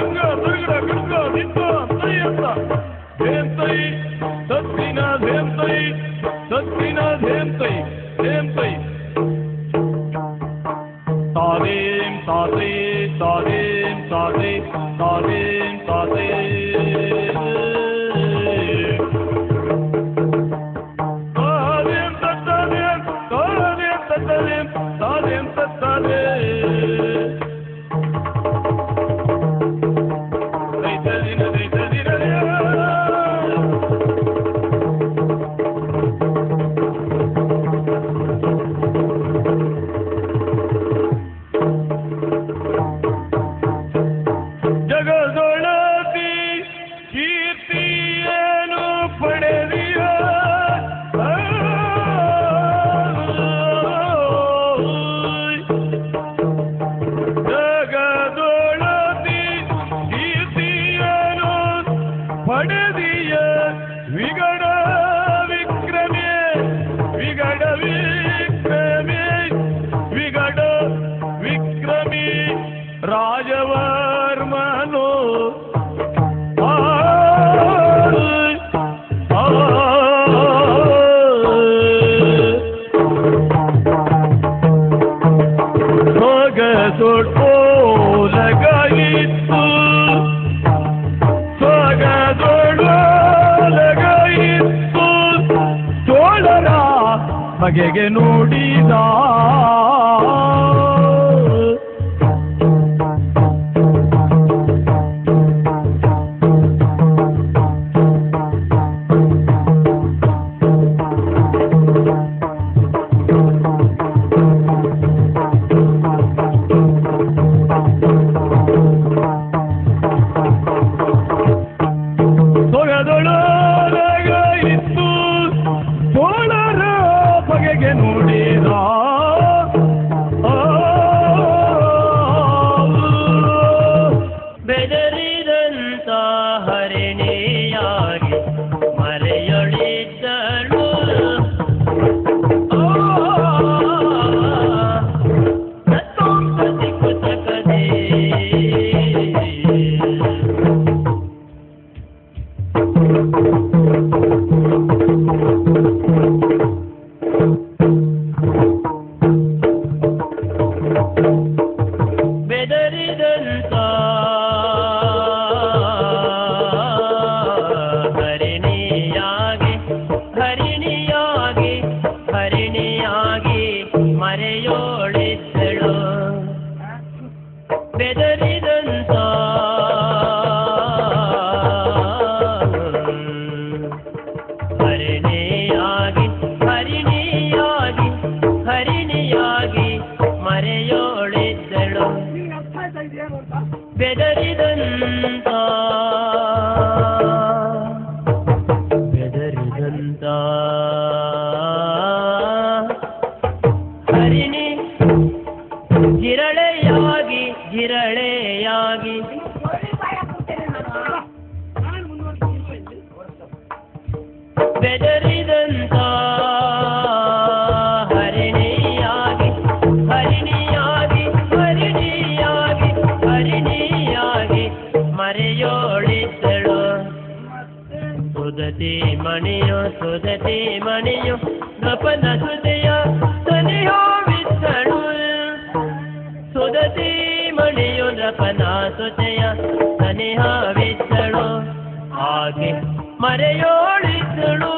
ದಂಗ ದುರ್ಗಡ ಗಂಗ ದಿತ್ತ ತಯ್ಯತ್ತ ಧೇಂತೈ ತತ್ತಿನ ಧೇಂತೈ ತತ್ತಿನ ಧೇಂತೈ ಧೇಂತೈ ತಾದೇಂ ತಾದೇ ತಾದೇಂ ತಾದೇ ತಾದೇಂ ತಾದೇ ತಾದೇಂ ತತ್ತದೇಂ ತಾದೇಂ ತತ್ತದೇಂ ತಾದೇಂ ತತ್ತದೇ ದೈತದಿನ ದೈತದಿನ. ಜಗದೊಳತಿ ಕೀರ್ತಿಯನ್ನು ಪಡೆದಿಯ ಜಗದೊಳತಿ ಕೀರ್ತಿಯನ್ನು ಪಡೆದಿಯ ವಿಗಡ ವಿಕ್ರಮೆ ವಿಗಡ ವಿಕ್ರಮೆ ವಿಗಡ ವಿಕ್ರಮಿ ರಾಜವರ್ಮನು ಸೊಗಸೊಡೋಲಗಾಯಿತು ಸೊಗಸೊಡೋಲಗಾಯಿತು ಚೋಳರ ಬಗೆಗೆ ನೋಡಿದ ಸೊಗದೊಳಗಾಯಿತು ಚೋಳರ ಬಗೆಗೆ ನೋಡಿದ. ಬೆದರಿದಂತ ಹರಿಣಿಯಾಗಿ ಮರೆಯೊಳಿದ್ದಳು ಸಿಕ್ಕುತಕದೇ. ಬೆದರಿದಂತ ಹರಿಣಿಯಾಗಿ ಹರಿಣಿಯಾಗಿ ಹರಿಣಿಯಾಗಿ ಮರೆಯೋಳಿದ್ದಳು. ಬೆದರಿದಂತ ಹರಿಣಿಯಾಗಿ ಹರಿಣಿಯಾಗಿ ಹರಿಣಿಯಾಗಿ ಮರೆಯೋಳಿದ್ದಳು. ಬೆದರಿದಂತ ಬೆದರಿದಂತ ಹರಿಣಿ ಜಿರಳೆಯಾಗಿ ಜಿರಳೆಯಾಗಿ ಬೆದರಿದಂತ ಹರಿಣಿಯಾಗಿ ಹರಿಣಿಯಾಗಿ ಹರಿಣಿಯಾಗಿ ಹರಿಣಿಯಾಗಿ ಮರೆಯೋಳಿದ್ದಳು. ಸುದತಿ ಮಣಿಯು ಸುದತಿ ಮಣಿಯು ನೃಪನ ಸುದೆಯ ಸನಿಹವಿದ್ದಳು. ಸುದತಿ ಮಣಿಯು ನೃಪನ ಸುತೆಯ ಸನಿಹವಿದ್ದಳು. ಹಾಗೆ ಮರೆಯೋಳಿದ್ದಳು.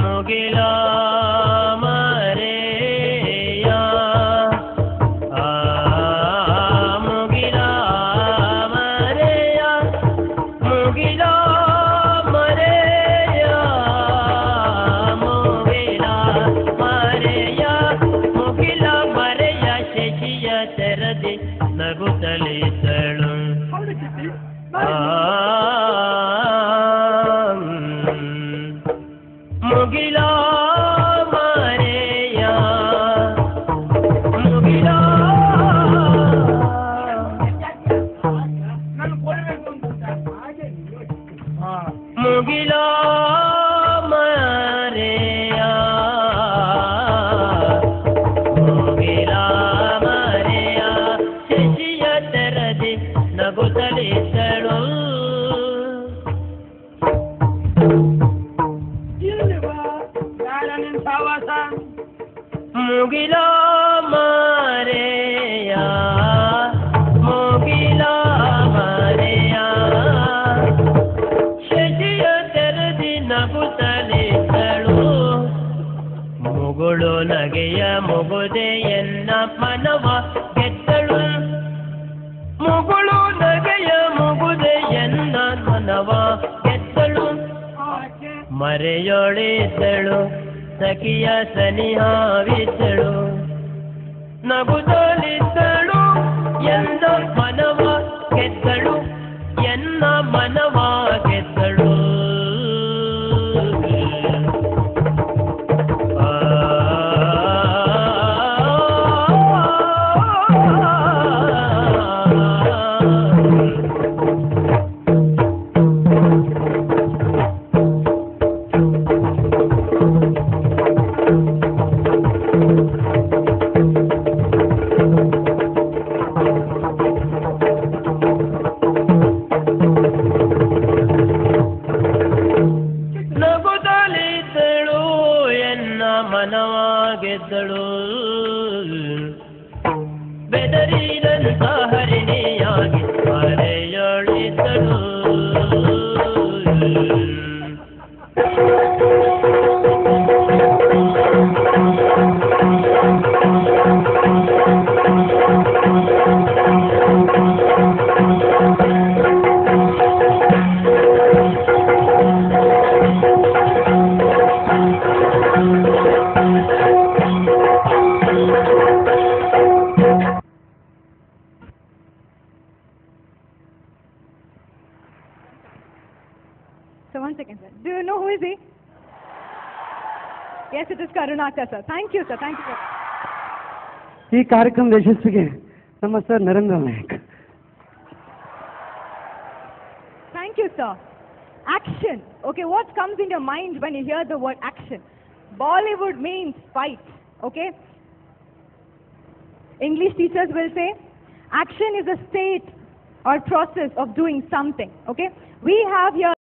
ಮುಗಿಲ ಮರೆಯ ಮುಗಿಲ ಮರೆಯ ಮುಗಿಲ ಮರೆಯ ಮುಗಿಲ ಮರೆಯ ಮುಗಿಲ ಮರೆಯ ಶಶಿಯ ತೆರೆದಿ ನಗುತ್ತಲಿದ್ದಳು ಮುಗುಳು ನಗೆಯ ಮುಗುದೆ ಎನ್ನ ಮನವ ಗೆದ್ದಳು ಮುಗುಳು ನಗೆಯ ಮುಗುದೆ ಎನ್ನ ಮನವ ಗೆದ್ದಳು ಮರೆಯೊಳಿದ್ದಳು ಸಖಿಯ ಸನಿಹಾವಿದ್ದಳು ನಗುತ್ತಲಿದ್ದಳು ಎಂದ ಮನವ ಗೆದ್ದಳು ಎನ್ನ ಮನವ ಗೆದ್ದಳು. ನಗುತ್ತಲಿದ್ದಳು ಎನ್ನ ಮನವ ಗೆದ್ದಳು ಬೆದರಿದಂತ ಹರಿಣಿಯಾಗಿ ಮರೆಯೊಳಿದ್ದಳು. So one second, sir. Do you know who is he? Yes, it is Karunakar, sir. Thank you, sir. Thank you, sir. ಈ ಕಾರ್ಯಕ್ರಮದ ಯಶಸ್ವಿಗೆ ನಮ್ಮ sir Narendra Nayak. Thank you, sir. Action. Okay, what comes in your mind when you hear the word action? Bollywood means fight. Okay? English teachers will say, action is a state or process of doing something. Okay? We have here